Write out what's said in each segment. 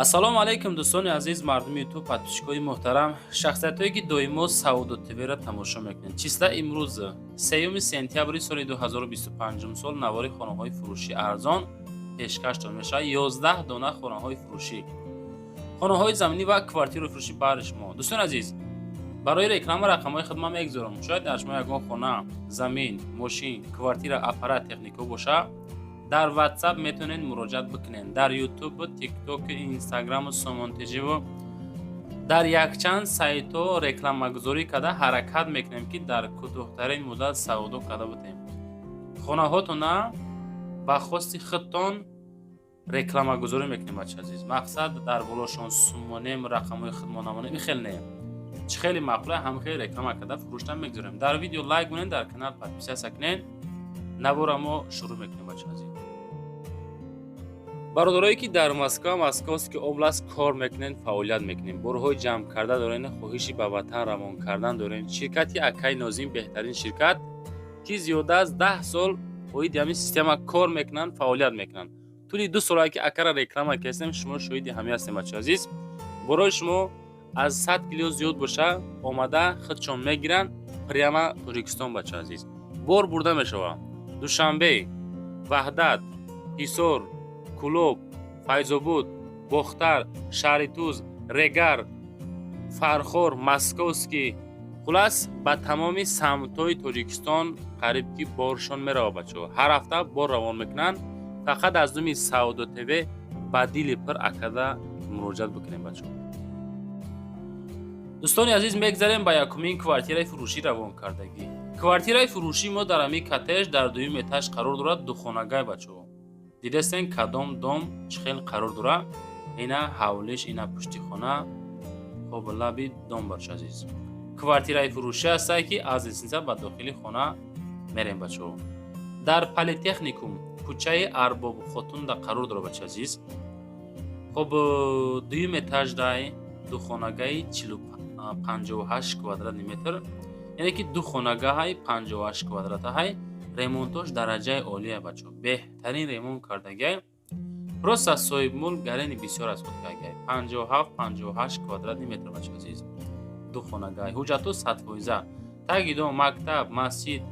Ассалому алайкум, дӯстони азиз, мардуми Ютуб, подписчикои муҳтарам, шахсиятҳое, ки доимо Савдо ТВ-ро тамошо мекунед. Числа имрӯз 3 сентябри соли 2025 сол, навори хонаҳои фурӯшӣ арзон пешкаштон мешавад. 11 дона хонаҳои фурӯшӣ, хонаҳои заминӣ ва квартираи фурӯшӣ баҳри шумо. Дӯстони азиз, барои реклама рақамҳои худман мегузорам. Шояд дар шумо ягон хона, замин, мошин, квартира, аппарат, техника боша, дар WhatsApp метавонед муроҷиат бикунед. Дар Ютуб, Тикток, Инстаграму Сомонтеживу дар якчанд сайтҳо рекламагузорӣ карда ҳаракат мекунем, ки дар кӯтоҳтарин муддат савдо карда бутем. Хонаҳотона ба хости худтон рекламагузорӣ мекунем, бача азиз. Мақсад, дар болошон сумонем, рақамҳои худмон намонем, ин хел не, чӣ хеле маъқула, ҳам хеле реклама карда фурӯштан мегузорем. Дар видео лайк монед, дар канал подписаться кунед. Навора мо шурӯъ мекунем, бача азиз. Бародарое, ки дар Москва, Московский область кор мекунед, фаъолият мекунед, борҳои ҷамъ карда доред, хоҳиши ба ватан равон кардан доред, ширкати акаи Нозим беҳтарин ширкат, ки зиёда аз 10 сол оиди ҳамин система кор мекунанд, фаъолият мекунанд. Тӯли 2 солае, ки акара реклама кардем, шумо шоҳиди ҳамин ҳастем, бача азиз. Борои шумо аз 100 кило зиёд боша, омада худшон мегиранд прямо Тоҷикистон, бача азиз. Бор бурда мешавад Душанбе, Ваҳдат, Ҳисор, Кӯлоб, Файзобод, Бохтар, шаҳри Туз, Регар, Фархор, Московский, хулас, ба тамоми самтҳои Тоҷикистон қариб ки боршон меравад, бачаҳо. Ҳар ҳафта бор равон мекунанд. Фақат аз номи Савдо ТВ ба дили пир акада муроҷиат бикунем, бачаҳо. Дӯстони азиз, мегзарем ба якумин квартираи фурӯшӣ равон кардагӣ. Квартираи фурӯшии мо дар ҳамин коттедж дар дуюм этаж қарор дорад, духонагай, бачаҳо. Дидастен, кадом дом чӣ хел қарор дорад? Ина ҳавлиш, ина пушти хона, хоб, лаби дом, бача азиз. Квартираи фурӯшӣ ҳастае, ки аз лестница ба дохили хона мерем, бачаҳо. Дар Политехникум, кӯчаи Арбобу Хотунда қарор дорад, бача азиз. Хоб, дуюм этаждай, духонагаи 58 квадратный метр, яъне ки ду хонагаҳай 58 квадратаҳай. Ремонтош дараҷаи олия, бачаҳо, беҳтарин ремонт кардагиай. Просто соҳибмулк гарени бисёр аз худ кардагиай. 57, 58 квадратный метр, бача азиз, ду хонагаҳай. Ҳуҷҷатҳо 100%. Таги дом мактаб, масҷид,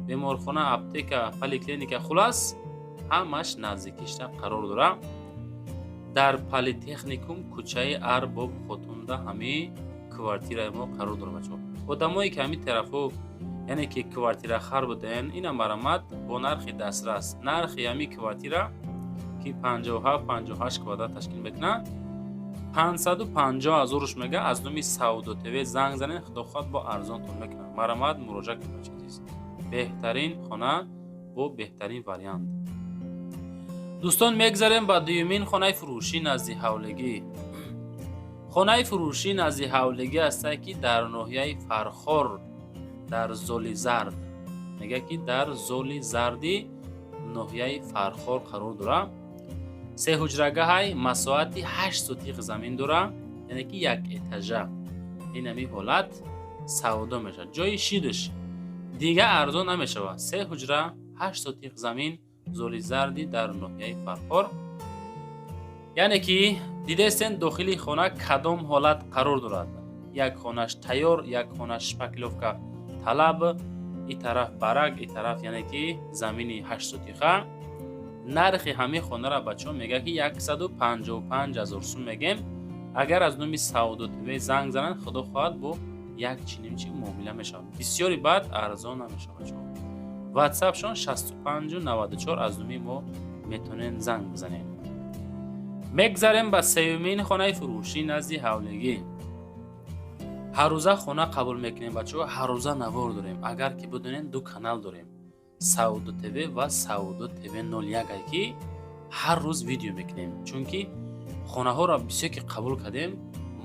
беморхона, аптека, поликлиника, хулас, ҳамаш наздикишта қарор дорад. Дар Политехникум, кӯчаи Арбоб Хотунда ҳамин квартираи мо қарор дорад, бачаҳо. Одамое, ки ҳамин тарафҳо, яъне ки квартирахар будаен, ина марамат бо нархи дастрас. Нархи ҳамин квартира, ки 57, 58 квадрат ташкил мекунад, 550 ҳазоруш мега. Аз номи Савдо ТВ занг занед, худо хоҳад, бо арзонтон мекунад. Марамат муроҷиат кунед, бача азиз. Беҳтарин хона бо беҳтарин вариант. Дӯстон, мегзарем ба дуюмин хонаи фурӯшӣ назди ҳавлигӣ. Хонаи фурӯшӣ назди ҳавлигӣ ҳастае, ки дар ноҳияи Фархор, дар Золи Зард, мегӯяд, ки дар Золи Зарди ноҳияи Фархор қарор дорад. Сеҳуҷрагаҳай, масоҳати 8 сотих замин дорад, яъне ки як этажа. Ин ҳамин ҳолат савдо мешавад. Ҷои шидаш дига арзон намешавад. Се ҳуҷра, 8 сотих замин, Золи Зарди дар ноҳияи Фархор. Яъне ки дидестен, дохили хона кадом ҳолат қарор дорад: як хонаш тайёр, як хонаш шпаклёвка талаб, и тараф барак, и тараф, яъне ки замини 8 сотиха. Нархи ҳамин хонара, бачаҳо, мегӯяд, ки 155 ҳазор сум мегем. Агар аз номи Савдо ТВ занг зананд, худо хоҳад, бо як чинимчи муомила мешавад. Бисёри баъд арзон намешавад, бачаҳо. Ватсапшон 65 94, аз номи мо метавонед занг бизанед. Мегзарем ба сеюмин хонаи фурӯшӣ назди ҳавлигӣ. Ҳаррӯза хона қабул мекунем, бачаҳо, ҳаррӯза навор дорем. Агар ки бидонед, ду канал дорем: Савдо ТВ ва Савдо ТВ 01, ки ҳар рӯз видео мекунем, чунки хонаҳоро бисёр ки қабул кардем,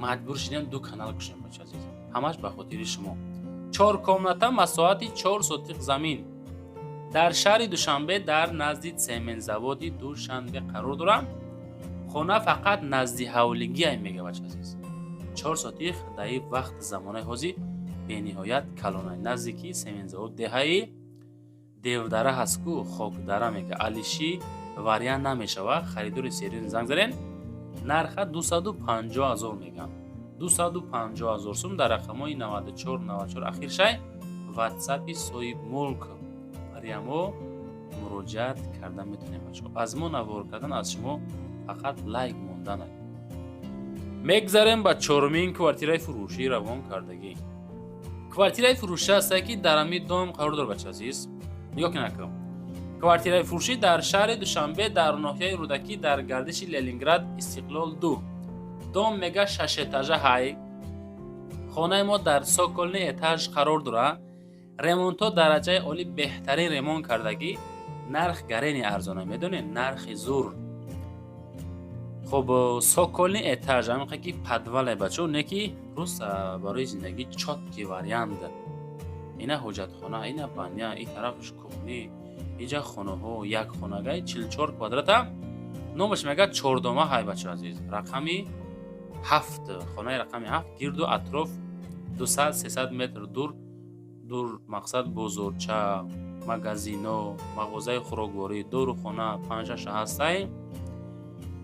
маҷбур шудем ду канал кушем, бача азиз. Ҳамаш ба хотири шумо. Чор комната, масоҳати 4 сотиқ замин, дар шаҳри Душанбе, дар назди цементзаводи Душанбе қарор дорад. Хона фақат назди ҳавлигиай, мега, бача азиз. 4 сотих дар ин вақт, замонаи ҳозир, бениҳоят калонай. Наздики цементзавод, деҳаи Девдара ҳаст ку, Хокдара мега, алиши вариант намешавад. Харидори серьёзный занг занед. Нарха 250 000 меган. 250 000 сум дар рақамҳои 94 94 ахиршай ватсапи соҳибмулк прямо муроҷиат карда метавонем, бачаҳо. Аз мо навор кардан, аз шумо фақат лайк монданай. Мегзарем ба чорумин квартираи фурӯшӣ равон кардагӣ. Квартираи фурӯшӣ ҳастае, ки дар ҳамин дом қарор дорад, бача азиз. Нигоҳ кунед, квартираи фурӯшӣ дар шаҳри Душанбе, дар ноҳияи Рӯдакӣ, дар гардиши Ленинград, Истиқлол 2. Дом мега шашэтажа ҳай. Хонаи мо дар цокольный этаж қарор дорад. Ремонтҳо дараҷаи олӣ, беҳтарин ремонт кардагӣ. Нарх гарени арзона, медонед, нархи зур. Хуб, цокольный этаж, ҳамин ки подвале, бачаҳо, не ки просто барои зиндагӣ чёткий вариант. Ина ҳоҷатхона, ина баня, и тарафаш кухни, иҷа хонаҳо, як хонагаи 44 квадрата. Номаш мега чордома ҳай, бачаҳо азиз. Рақами 7, хонаи рақами 7. Гирду атроф 200-300 метр дур дур, мақсад бозорча, магазино, мағозаи хӯрокворӣ, дорухона панҷшаша ҳастай,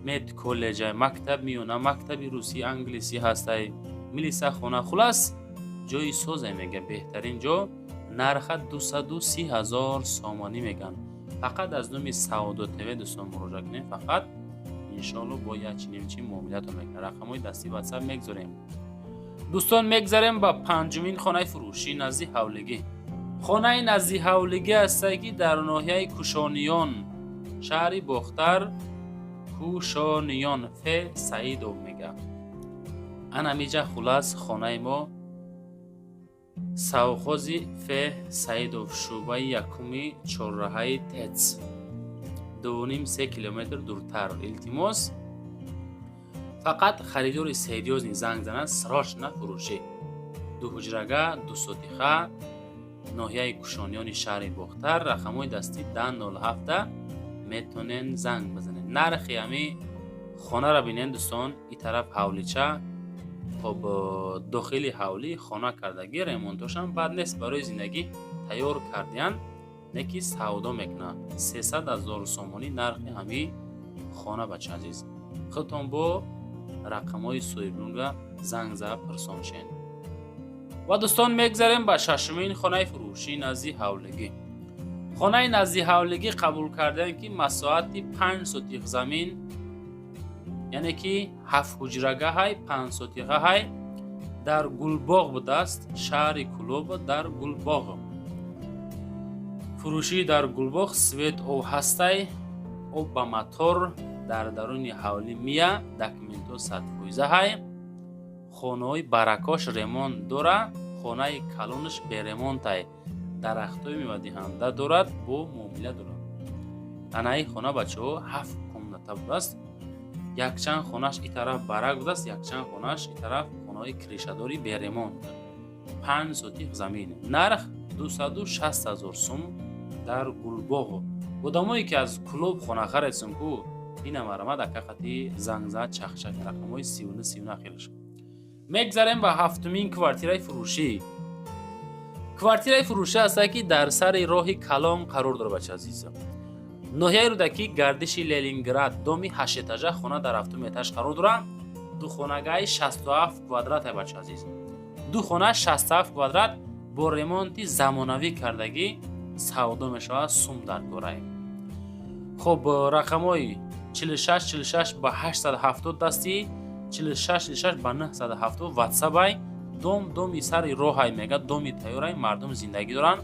медколлеҷа, мактаб миёна, мактаби русӣ, англисӣ ҳастай, милисахона. Хулас, ҷои созе мега, беҳтарин ҷо. Нарха 230 000 сомонӣ меган. Фақат аз номи Саодо ТВ, дӯстон, муроҷиат кунем, фақат иншоалло бо як чинимчи муомилатон мекунад. Рақамҳои дастӣ ватсап мегзорем, дӯстон. Мегзарем ба панҷумин хонаи фурӯшӣ назди ҳавлигӣ. Хонаи назди ҳавлигӣ ҳастае, ки дар ноҳияи Кушониён, шаҳри Бохтар, Кушониён, Ф Саидов мега. Анамиҷа, хулас, хонаи мо совхози Ф Саидов, шӯъбаи якуми чорраҳаи ТЭЦ, 2,5-3 километр дуртар. Илтимос, фақат харидори серьёзный занг занад, срочно фурӯшӣ. Дуҳуҷрага, 2 сотиха, ноҳияи Кушониёни шаҳри Бохтар, рақамҳои дастӣ 1007, метонен занг бизанед. Нархи ҳами хонаро бинен, дӯстон. И тараф ҳавлича. Хоб, дохили ҳавлӣ хона кардагӣ, ремонтошам бад нест, барои зиндагӣ тайёр кардиян, не ки савдо мекунад. 300 000 сомонӣ нархи ҳами хона, бача азиз. Худтон бо рақамҳои соҳибмулка занг зада пурсон шен. Ва, дӯстон, мегзарем ба шашумин хонаи фурӯшӣ назди ҳавлигӣ. Хонаи назди ҳавлигӣ қабул кардаем, ки масоҳати 5 сотих замин, яъне ки ҳафт ҳуҷрагаҳай, 5 сотиғаҳай, дар Гулбоғ будааст, шаҳри Кӯлоб, дар Гулбоғ фурӯшӣ. Дар Гулбоғ свет, об ҳастай, об ба мотор дар даруни ҳавлӣ мия. Документҳо 100%-ҳай. Хонаҳои баракош ремонт дора, хонаи калонаш беремонтай, дарахтҳои мевадиҳанда дорад, бо муомила дорад. Анаи хона, бачаҳо, ҳафт комната будааст. Якчанд хонаш и тараф барак будааст, якчанд хонаш и тараф хонаҳои крышадори беремонт. 5 сотих замин, нарх 260 000 сум, дар Гулбоғ. Одамое ки аз Кӯлоб хона харидсун ку, ина марамад акақати занг зад, чахчак, рақамҳои 39 39 ахираш. Мегзарем ба ҳафтумин квартираи фурӯшӣ. Квартираи фурӯшӣ ҳастае, ки дар сари роҳи калон қарор дорад, бача азизам. Ноҳияи Рӯдакӣ, гардиши Ленинград, доми ҳаштэтажа, хона дар ҳафтум этаж қарор дорад. Духонагаи 67 квадрата, бача азиз. Ду хона 67 квадрат бо ремонти замонавӣ кардагӣ савдо мешавад, сум дар кораи. Хуб, рақамҳои 46 46 ба 870 дастӣ, 46 46 ба 970 ватсабай. Дом доми сари роҳай мега, доми тайёрай, мардум зиндагӣ доранд,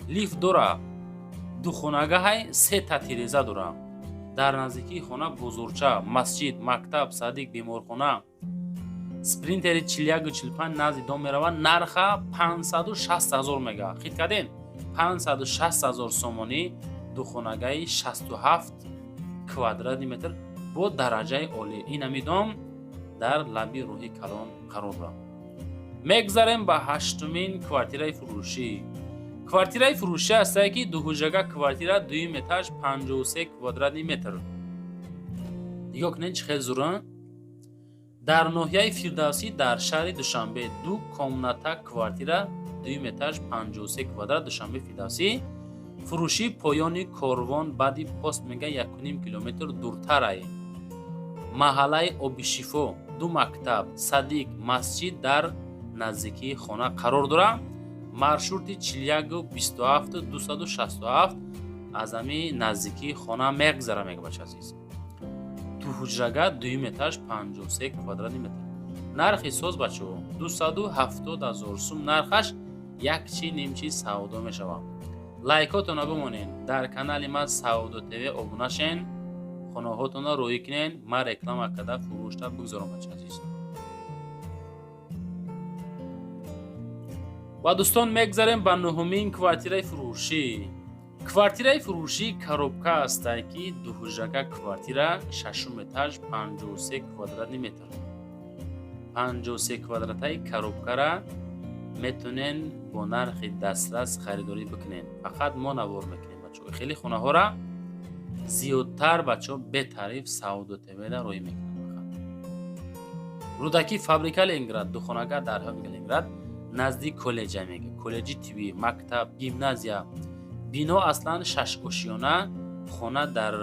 лифт дора, духонагаҳай, сета тиреза дора. Дар наздикии хона бозорча, масҷид, мактаб, садик, беморхона. Спринтери 41 45 назди дом меравад. Нарха 560 000 мега. Хит кардем, 560 000 сомонӣ, духонагаи 67 квадратный метр бо дараҷаи олӣ. Инами дом дар лаби роҳи калон қарор дорад. Мегзарем ба ҳаштумин квартираи фурӯшӣ. Квартираи фурӯшӣ ҳастае, ки дуҳуҷрага квартира, дуюм этаж, 53 квадратный метр. Нигоҳ кунед, чӣ хел зура. Дар ноҳияи Фирдавсӣ, дар шаҳри Душанбе, ду комната квартира, дуюм этаж, 53 квадрат, Душанбе, Фирдавсӣ. Фурӯшӣ поёни корвон, баъди пост мега, 1,5 километр дуртарай. Маҳаллаи Обишифо, ду мактаб, садик, масҷид дар наздикии хона қарор дорад. Маршрути 41 27 267 аз ҳами наздикии хона мегзара, мега, бача азиз. Ду ҳуҷрага, дуюм этаж, 53 квадратный метр. Нархи соз, бачаҳо, 270 ҳазор сум нархаш, як чи нимчи савдо мешавад. Лайкотона бимонед, дар канали ман Савдо ТВ обуна шен, хонаҳотонро роҳӣ кунен, ман реклама карда фурӯшта бигзорам, бача азиз. Ва, дӯстон, мегзарем ба нуҳумин квартираи фурӯшӣ. Квартираи фурӯшӣ коробка ҳастае, ки дуҳуҷрага квартира, шашум этаж, 53 квадратный метр. 53 квадратаи коробкара метонен бо нархи дастрас харидорӣ бикунен. Фақат мо навор мекунем, бачаҳо. Хеле хонаҳора зиёдтар, бачаҳо, бетариф Савдо ТВда роҳӣ мекунанд фақат. Рӯдакӣ, фабрика Ленинград, духонага дар фабрика Ленинград, назди коллеҷа, мега, коллеҷи тиббӣ, мактаб, гимназия. Бино аслан шашошёна, хона дар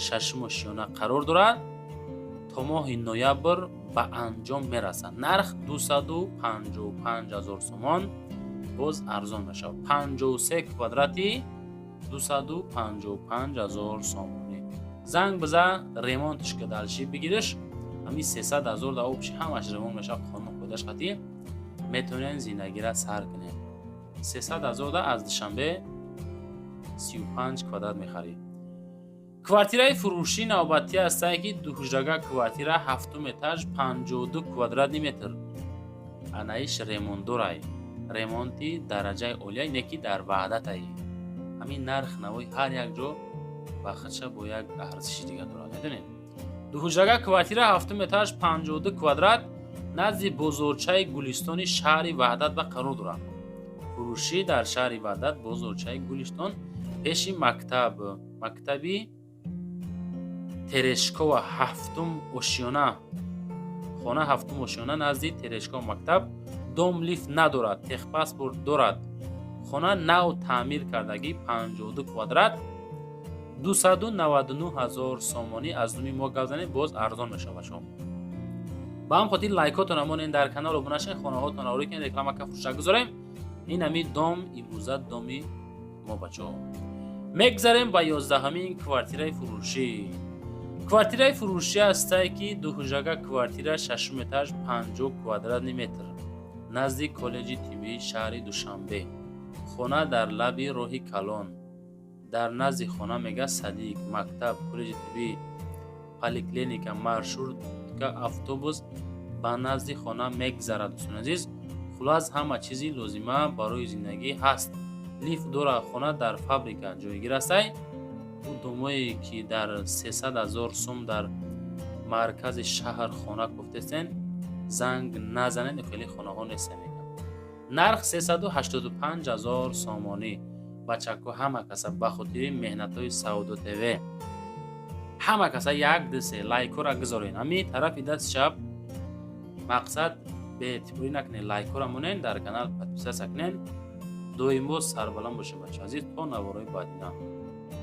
шашум ошёна қарор дорад. То моҳи ноябр ба анҷом мерасад. Нарх 255 ҳазор сомон, боз арзон мешавад. 53 квадрати 255 ҳазор сомонӣ. Занг биза, ремонтш ка дальше бигириш. Ҳамин 300 ҳазор да общий ҳамаш ремонт мешавад, қонун қоидаш қатъӣ метавонед зиндагира сар кунед. 300 ҳазор да аз Душанбе 35 квадрат мехарӣ. Квартираи фурӯшӣ навбатӣ ҳастае, ки дуҳуҷрага квартира, ҳафтум этаж, 52 квадратный метр. Анаиш ремонтдорай, ремонти дараҷаи олия, не ки дар Ваҳдатай. Ҳамин нарх навои ҳар як ҷо ба худша бо як арзиши дигар дорад, медонед. Дуҳуҷрага квартира, ҳафтум этаж, 52 квадрат, назди бозорчаи Гулистони шаҳри Ваҳдат ба қарор дорад. Фурӯшӣ дар шаҳри Ваҳдат, бозорчаи Гулистон, пеши мактаб, мактаби Терешкова, ҳафтум ошёна. Хона ҳафтум ошёна, назди Терешкова мактаб. Дом лифт надорад, техпаспорт дорад. Хона нав таъмир кардагӣ, 52 квадрат, 299 ҳазор сомонӣ. Аз номи мо гап занед, боз арзон мешавад шумо. Ба ҳам хотир лайкотона монед, дар канал обуна шед, хонаҳотона рӯй кунед, реклама ка фурӯша гузорем. Ин ҳами дом имрӯза доми мо, бачаҳо. Мегзарем ба 11-ҳамин квартираи фурӯшӣ. Квартираи фурӯшӣ ҳастае, ки дуҳуҷрага квартира, шашум этаж, 50 квадратный метр, назди коллеҷи тиббии шаҳри Душанбе. Хона дар лаби роҳи калон. Дар назди хона, мега, садик, мактаб, коллеҷи тиббӣ, поликлиника, маршрутка, автобус ба назди хона мегзарад, дӯстони азиз. Хуллас, ҳама чизи лозима барои зиндагӣ ҳаст. Лифт дорад. Хона дар фабрика ҷойгир астай. Ӯ домое ки дар 300 ҳазор сум дар маркази шаҳр хона кофтестен, занг назанед, хеле хонаҳо неста, мегам. Нарх 385 ҳазор сомонӣ. Бачако, ҳама каса ба хотири меҳнатҳои Савдо ТВ ҳама каса як, ду, се лайкҳоро гузорен. Ҳами тарафи дасти чап, мақсад, беэътиборӣ накунед, лайкҳоро монен, дар канал подписаться кунен. Доимо сарбаланд бошед, бача азиз, то наворҳои баъдина.